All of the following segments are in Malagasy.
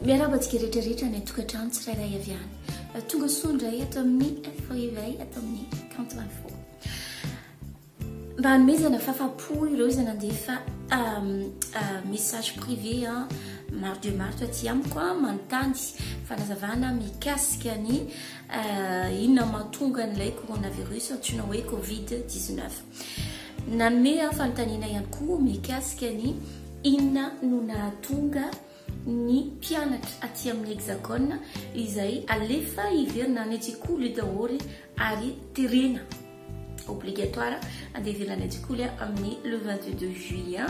Miarahaba antsika rehetra rehetra any an-tokantrano tsirairay avy any. Tonga soa indray ato amin'ny Info Éveil, ato amin'ny Kanto Info. Mba hanomezana fafapo ireo izay nandefa message privé maro dia maro taty amiko manontany fanazavana mikasika ny inona mahatonga an'ilay coronavirus antsoina hoe Covid 19. Nanome fanontaniana ihany koa mikasika ny inona no nahatonga ny mpianatra aty amin'ny Hexagone izay alefa hiverina any an-tsekoly daholo ary terena obligatoire andeha hiverina any an-tsekoly amin'ny le 22 juillet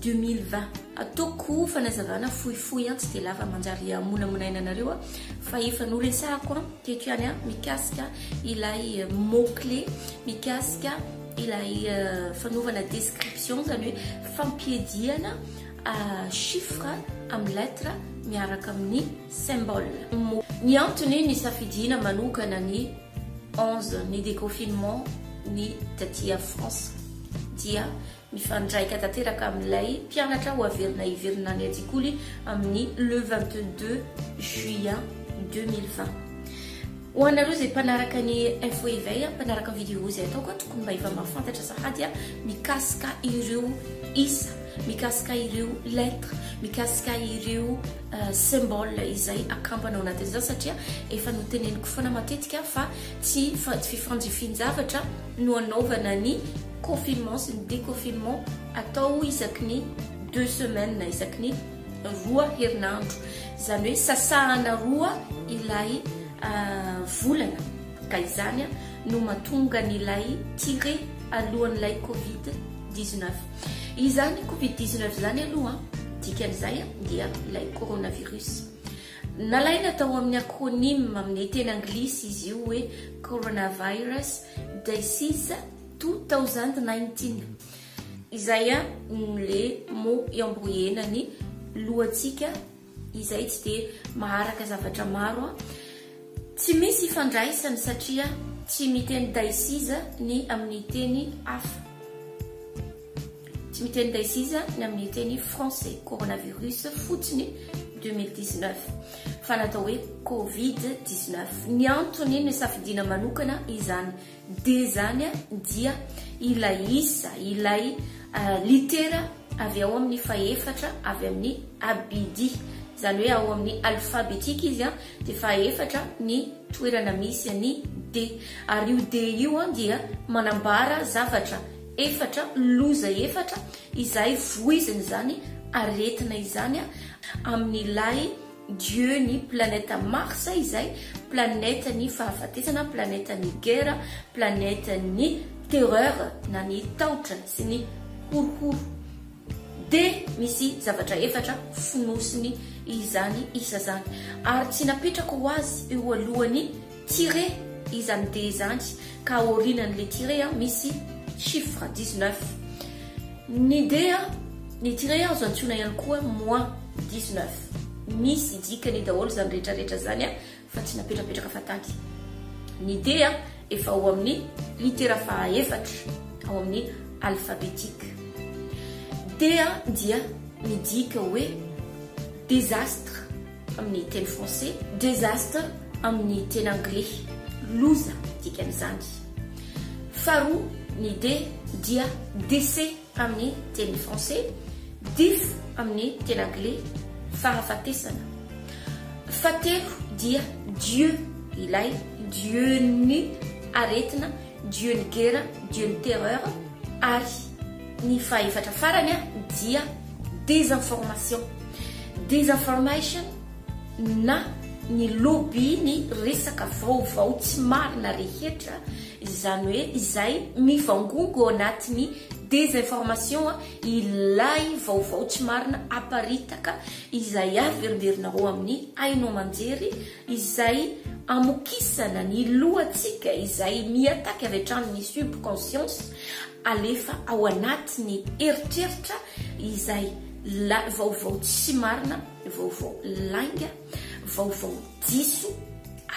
2020. Ataoko fanazavana fohifohy tsy dia lava manjary hamonamonaina anareo fa efa noresahako teto ihany mikasika ilay mot clé, mikasika ilay fanaovana description, izany hoe fampiadiana chiffre amin'ny lettre miaraka amin'ny symbole. Ny antony nisafidiana manokana ny 11 ny déconfinement ny taty France dia mifandraika tanteraka amin'ilay mpianatra ho averina hiverina any an-tsekoly amin'ny le 22 juillet 2020. Ho anareo izay mpanaraka ny Info Éveil, mpanaraka ny vidéo izay ataoko, tokony mba efa mahafantatra sahady mikasika ireo isa, mikasika ireo lettre, mikasika ireo symbole izay akambana ao anatin'izany, satria efa noteneniko foana matetika fa tsy fifanjifian-javatra no anaovana ny confinement sy ny déconfinement atao isaky ny 2 semaines, isaky ny 2 herinandro, izany hoe sasahana roa ilay volana, ka izany no mahatonga an'ilay tiret alohan'ilay Covid 19. Izany Covid 19 izany aloha dikan'izay dia ilay coronavirus. Nalaina tao amin'ny acronyme amin'ny teny anglisy izy io hoe coronavirus disease 2019. Izay le mot iambroiena ny lohantsika izay tsy dia maharaka zavatra maro. Tsy misy ifandraisany satria tsy miteny disease ny amin'ny teny hafa. Tsy miteny disease ny amin'ny teny français, coronavirus fotsiny 2019 fa natao hoe Covid 19. Ny antony nisafidiana manokana izany dia izany dia ilay isa, ilay litera avy ao amin'ny fahefatra avy amin'ny abidy, izany hoe ao amin'ny alfabetika izy dia fahefatra ny toerana misy an'i D. Ary io D io dia manambara zavatra efatra, loza efatra izay voiziny izany aretina izany amin'ilay Dieu ny planète Mars izay planète ny fahafatesana, planète ny guerre, planète ny terreur na ny tahotra sy ny horohoro. Dia misy zavatra efatra fonosiny izany isa izany. Ary tsy napetrako ho azy eo alohan'ny tiret izany D izany, ka aorianan'ilay tiret misy chiffre 19. Ny D, ny tiret azo antsoina ihany koa moins 19. Misy dikany daholo izany rehetra rehetra izany fa tsy napetrapetraka fahatany. Ny D efa ao amin'ny litera fahaefatra ao amin'ny alphabetique. D dia midika hoe désastre amin'ny teny français, désastre amin'ny teny anglais, loza dikan'izany. Faharoa, ny D dia décès amin'ny teny français, death amin'ny teny anglais, fahafatesana. Fahatelo dia Dieu, ilay Dieu-n'ny aretina, Dieu-n'ny guerre, Dieu-n'ny terreur, ary ny fahefatra farany dia désinformation. Désinformation na ny lobby ny resaka vaovao tsy marina rehetra, izany hoe izay mivangongo ao anatin'ny désinformation, ilay vaovao tsy marina aparitaka izay averimberina ao amin'ny haino aman-jery, izay amokisana ny lohantsika, izay mi-attaque avy hatrany ny subconscience, alefa ao anatin'ny eritreritra izay vaovao tsy marina, vaovao lainga, vaovao diso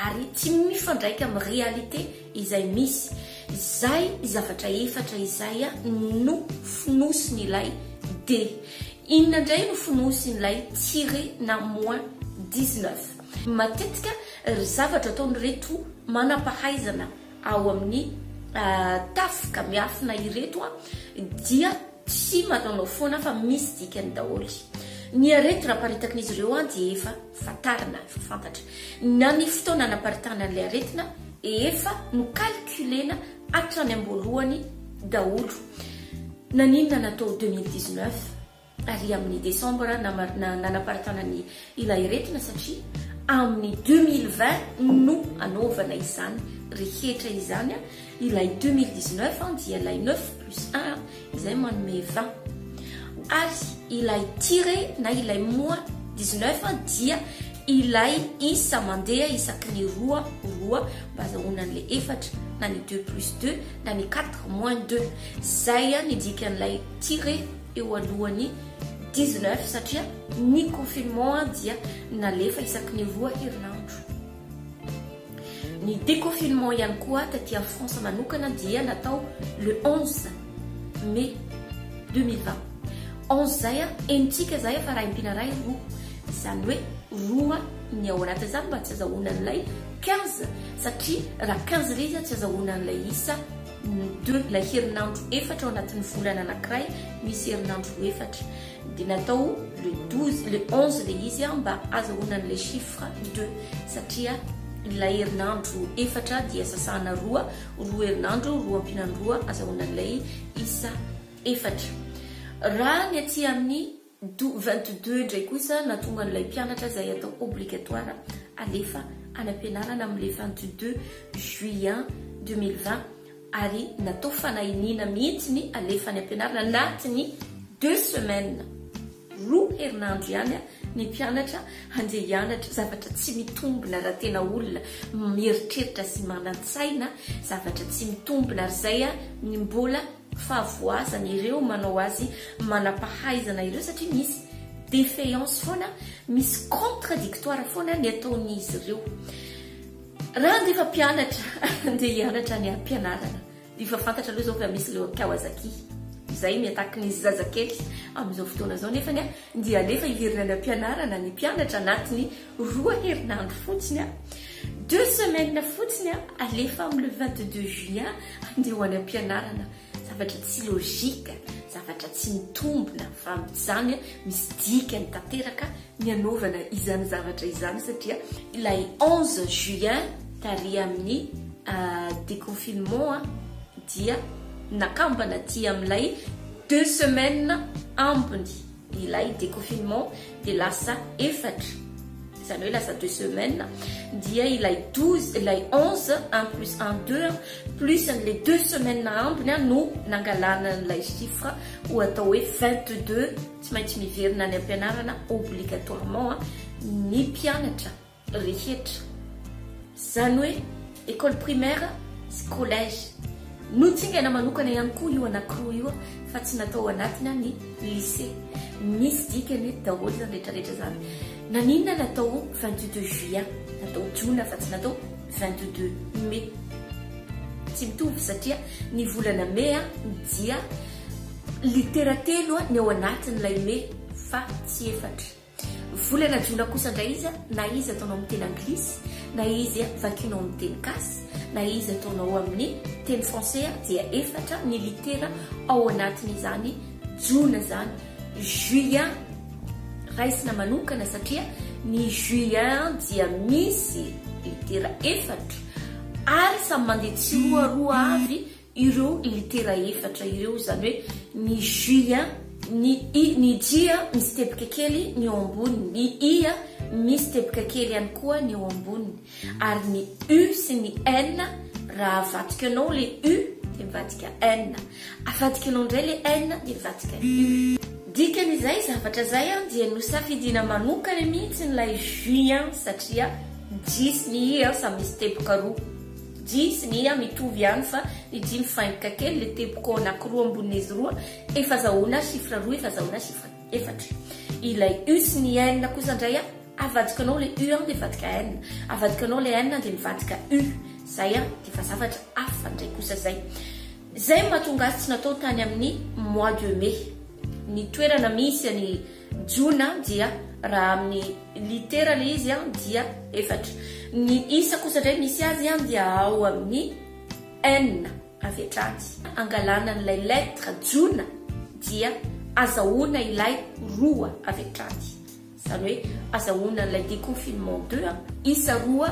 ary tsy mifandraika amin'ny réalité izay misy. Izay zavatra efatra izay no fonosin'ilay D. Inona indray no fonosin'ilay tiret na moins 19. Matetika ry zavatra ataon'ireto manam-pahaizana ao amin'ny tafika miafina ireto dia tsy manaonao foana fa misy dikany daholo. Ny aretina aparitakin'izy ireo dia efa fantarina, efa fantatra. Na ny fotoana anaparitahana an'ilay aretina efa nocalculena hatrany am-boalohany daholo. Naninona natao 2019? Ary amin'ny décembre nanaparitana ny ilay aretina satria amin'ny 2020 no anaovana izany rehetra izany. Ilay 2019 dia ilay 9 plus 1 izay manome 20, ary ilay tiret na ilay moins 19 dia ilay isa mandeha isaky ny roa roa mba azahoana an'ilay efatra, na ny 2 plus 2 na ny 4 moins 2. Zay ny dikan'ilay tiret eo alohan'ny 19, satria ny confinement dia nalefa isaky ny roa herinandro. Ny déconfinement ihany koa taty amin'ny France manokana dia natao le 11 mai 2020. 11 zay henontsika zay fa raha ampiana iray roa, izany hoe roa ny ao anatin'izany mba tsy azahoana an'ilay 15, satria raha 15 ilay izy tsy azahoana an'ilay isa 2, ilay herinandro efatra ao anatin'ny volana anankiray misy herinandro efatra, dia natao le 12, le 11 ilay izy mba azahoana an'ilay chiffre 2, satria ilay herinandro efatra dia sasahana roa, roa herinandro, roa ampiana ny roa azahoana an'ilay isa efatra. Raha ny aty amin'ny 22 indray kosa nahatonga an'ilay mpianatra izay atao obligatoire alefa any am-pianarana amin'ilay 22 juin 2020, ary natao fanahiniana mihitsy ny alefa any am-pianarana anatin'ny 2 semaines, roa herinandro ihany ny mpianatra handeha hianatra. Zavatra tsy mitombina raha tena olona mieritreritra sy manan-tsaina, zavatra tsy mitombina, ary izay ny mbola fahavoazana ireo manao azy manam-pahaizana ireo, satria misy défaillance foana, misy contradictoire foana ny ataon'izy ireo. Raha andefa mpianatra andeha hianatra any am-pianarana, efa fantatra aloha izao fa misy ireo Kawasaki izay miataky ny zazakely amin'izao fotoana izao, nefany dia alefa hiverina any am-pianarana ny mpianatra anatin'ny roa herinandro fotsiny, 2 semaines fotsiny, alefa amin'ny le 22 juin andeha ho any am-pianarana. Zavatra tsy logique, zavatra tsy mitombina, fa izany misy dikany tanteraka ny anaovana izany zavatra izany, satria ilay 11 juin tary amin'ny déconfinement dia nakambana aty amin'ilay 2 semaines ambiny ilay déconfinement dia lasa efatra, izany hoe lasa 2 semaines, dia ilay 12, ilay 11, 1 plus 1 2 plus an'ilay 2 semaines ambiny no nangalana an'ilay chiffre ho atao hoe 22. Tsy maintsy miverina any am-pianarana obligatoirement ny mpianatra rehetra, izany hoe école primaire sy collège. Notsingana manokana ihany koa io anankiroa io fa tsy natao anatina ny lycée. Misy dikany daholo izany rehetrarehetra izany. Naninona natao 22 juin, natao jona fa tsy natao 22 mai? Tsy mitovy satria ny volana mai dia litera telo ny ao anatin'ilay mai fa tsy efatra. Volana jona kosa indray izy, na izy ataonao amin'ny teny anglisy, na izy vakianao amin'ny teny gasy, na izy ataonao amin'ny teny français, dia efatra ny litera ao anatin'izany jona izany. Juin raisina manokana satria ny juin dia misy litera efatra ary samy mandeha tsiroaroa avy ireo litera efatra ireo, izany hoe ny juin, ny i, ny j misy teboka kely ny eo amboniny, ny i misy teboka kely ihany koa ny eo amboniny, ary ny u sy ny n, raha avadika anao le u dia mivadika n, avadika anao indray le n dia mivadika u. Dikan'izay zavatra izay dia nosafidiana manokana mihitsy ilay juin satria j sy ny i samy misy teboka roa. J sy ny I mitovy ihany fa ny J mifaingoka kely, le teboka anankiroa ambonin'izy roa efa azahoana chiffre roa, efa azahoana chiffre efatra. Ilay U sy ny N kosa indray avadika anao le U dia mivadika N, avadika anao le N dia mivadika U, zay dia efa zavatra hafa indray kosa zay. Zay no mahatonga azy tsy natao tany amin'ny mois de mai. Ny toerana misy any Jona dia raha amin'ny litera ilay izy dia efatra. Ny isa kosa indray misy azy dia ao amin'ny enina avy hatrany. Angalana an'ilay lettre jona dia azahoana ilay roa avy hatrany. Izany hoe azahoana an'ilay déconfinement deux, isa roa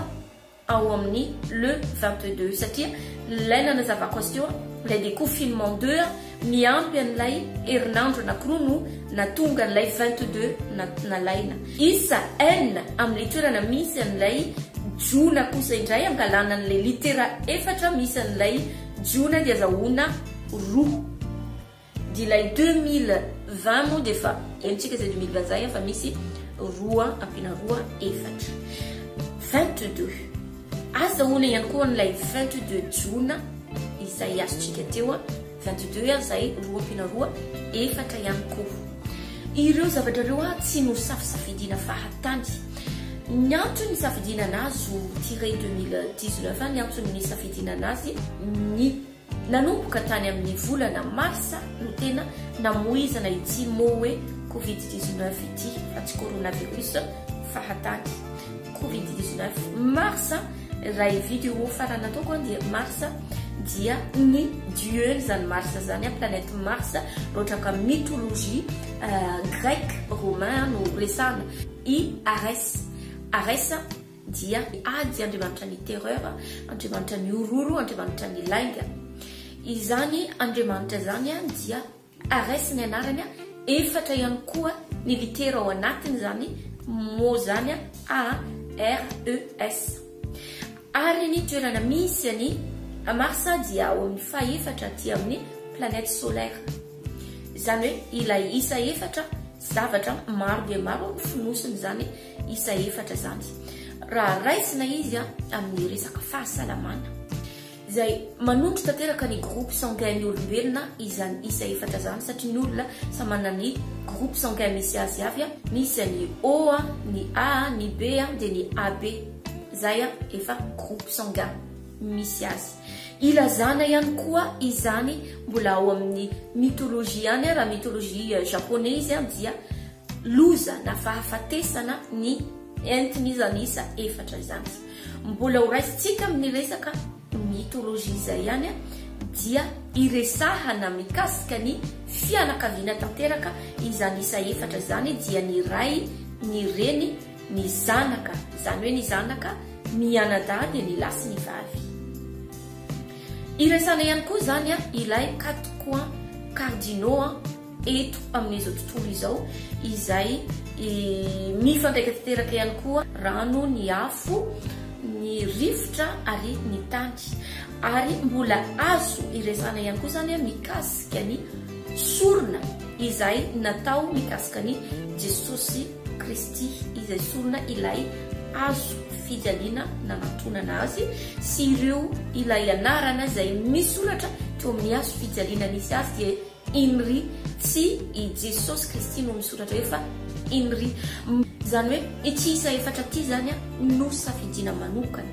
ao amin'ny le 22 satria ilay nanazavako azy teo, ilay déconfinement deux miampy an'ilay herinandro anankiroa no natonga an'ilay 22 nalaina. Isa enina amin'ilay toerana misy an'ilay jona kosa indray angalana an'ilay litera efatra misy an'ilay jona dia azahoana roa. Dia ilay 2020 moa dia efa henontsika izay 2020 izay fa misy roa ampiana roa efatra. 22. Azahoana ihany koa an'ilay 22 jona izay azontsika teo, 22 izay roa ampiana roa efatra ihany koa. Ireo zavatra ireo tsy nosafisafidiana fahatany. Ny antony nisafidiana anazy ho tiret 2019, ny antony nisafidiana anazy ny Nanomboka tany amin'ny volana marsa no tena namoizana ity mot hoe covid 19 ity fa tsy coronavirus fahatany. Covid 19 mars raha vidéo farany nataoko dia mars dia ny dieu izany mars izany, planète mars, raha ohatra ka mythologie grec romain no resahana, i Arès. Arès dia ady Andriamanitra ny terreur, Andriamanitra ny horohoro, Andriamanitra ny lainga. Izany Andriamanitra izany dia Arès ny anarany, efatra ihany koa ny litera ao anatiny izany mot izany, A R E S. Ary ny toerana misy an'i Mars dia ao amin'ny fahefatra aty amin'ny planète solaire. Izany hoe ilay isa efatra, zavatra maro dia maro fonosiny izany isa efatra izany. Raha raisina izy amin'ny resaka fahasalamana, izay manondro tanteraka ny groupe sanguin ny olombelona izany isa efatra izany, satria ny olona samy manana ny groupe sanguin misy azy avy, misy ny O, ny A, ny B, dia ny AB, izay efa groupe sanguin misy azy. Ilazana ihany koa izany mbola ao amin'ny mythologie ihany, raha mythologie japonais izy dia loza na fahafatesana ny entin'izany isa efatra izany. Mbola ho raisintsika amin'ny resaka mythologie izay ihany dia iresahana mikasika ny fianakaviana tanteraka izany isa efatra izany dia ny ray, ny reny, ny zanaka, izany hoe ny zanaka mianadahy dia ny lahy sy ny vavy. Iresahana ihany koa izany ilay quatre coins cardinaux eto amin'izao tontolo izao izay mifandraika tanteraka ihany koa rano, ny afo, ny rivotra ary ny tany. Ary mbola azo iresahana ihany koa izany mikasika ny sorona izay natao mikasika ny Jesosy Kristy, izay sorona ilay hazo fijaliana nanantonana azy sy ireo ilay anarana izay misoratra teo amin'ny hazo fijaliana nisy azy dia Inri, tsy i Jesosy Kristy no misoratra eo fa Inri. Izany hoe ity isa efatra ity izany no safidiana manokana.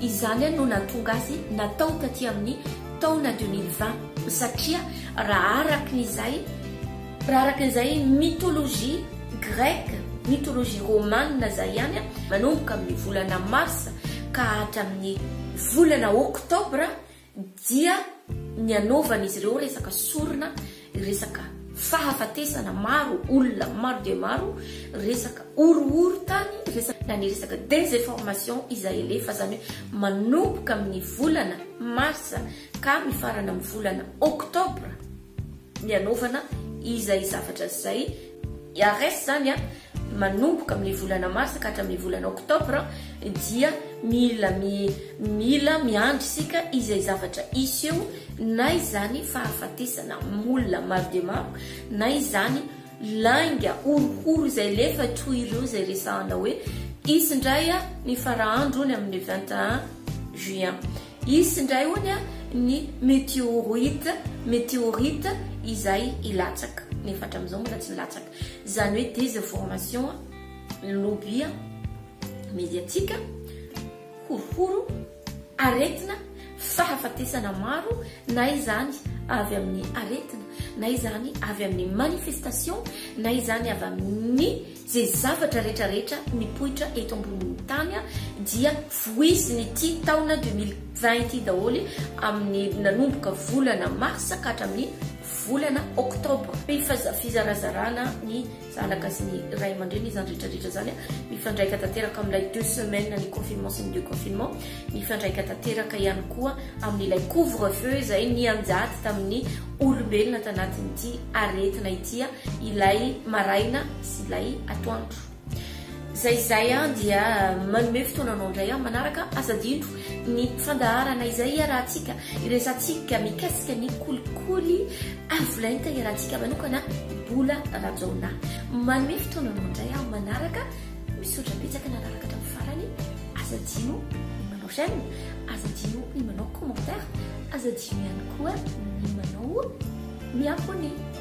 Izany no nahatonga azy natao taty amin'ny taona 2020 satria raha araka ny izay raha araka izay mythologie grecque, mythologie romane izay ihany, manomboka amin'ny volana marsa ka hatramin'ny volana oktobra dia ny anaovan'izy ireo resaka sorona, resaka fahafatesana maro, olona maro dia maro, resaka horohorontany, resaka na ny resaka désinformation izay alefa, izany hoe manomboka amin'ny volana marsa ka mifarana amin'ny volana oktobra ny anaovana izay zavatra izay. Ares izany an, manomboka amin'ny volana marsa ka hatramin'ny volana oktobra dia mila mila miandry isika izay zavatra hisy eo, na izany fahafatesana olona maro dia maro, na izany lainga horohoro izay alefa toy ireo izay resahana hoe hisy indray ny faraandro hono amin'ny 21 juin. Hisy indray hono ny meteoroite, météorite, izay hilatsaka, nefa hatramin'izao mbola tsy nilatsaka. Izany hoe désinformation, lobby médiatique, horohoro, aretina, fahafatesana maro, na izany avy amin'ny aretina. na izany avy amin'ny manifestation, na izany avy amin'ny izay zavatra rehetra rehetra mipoitra eto ambonin'ny tany dia voizin'ity taona 2020 ity daholo amin'ny nanomboka volana mars ka hatramin'ny volana octobre. Fizarazarana ny zanaka sy ny ray aman-dreny izany rehetra rehetra izany, mifandraika tanteraka amin'ilay deux semaines ny confinement sy ny déconfinement, mifandraika tanteraka ihany koa amin'ilay couvre-feu izay nianjady tamin'ny olombelona tanatin'ity aretina ity, ilay maraina sy ilay atoandro. Zay izay dia manome fotoana anao indray aho manaraka. Aza adino ny fandaharana izay iarahantsika iresantsika mikasika ny kolikoly avo lenta, iarahantsika manokana Bola Rajaonah. Manome fotoana anao indray aho manaraka. Misaotra betsaka nanaraka hatramin'ny farany. Aza adino ny manao j'aime, aza adino ny manao commentaire, aza adino ihany koa ny manao mi-abonner.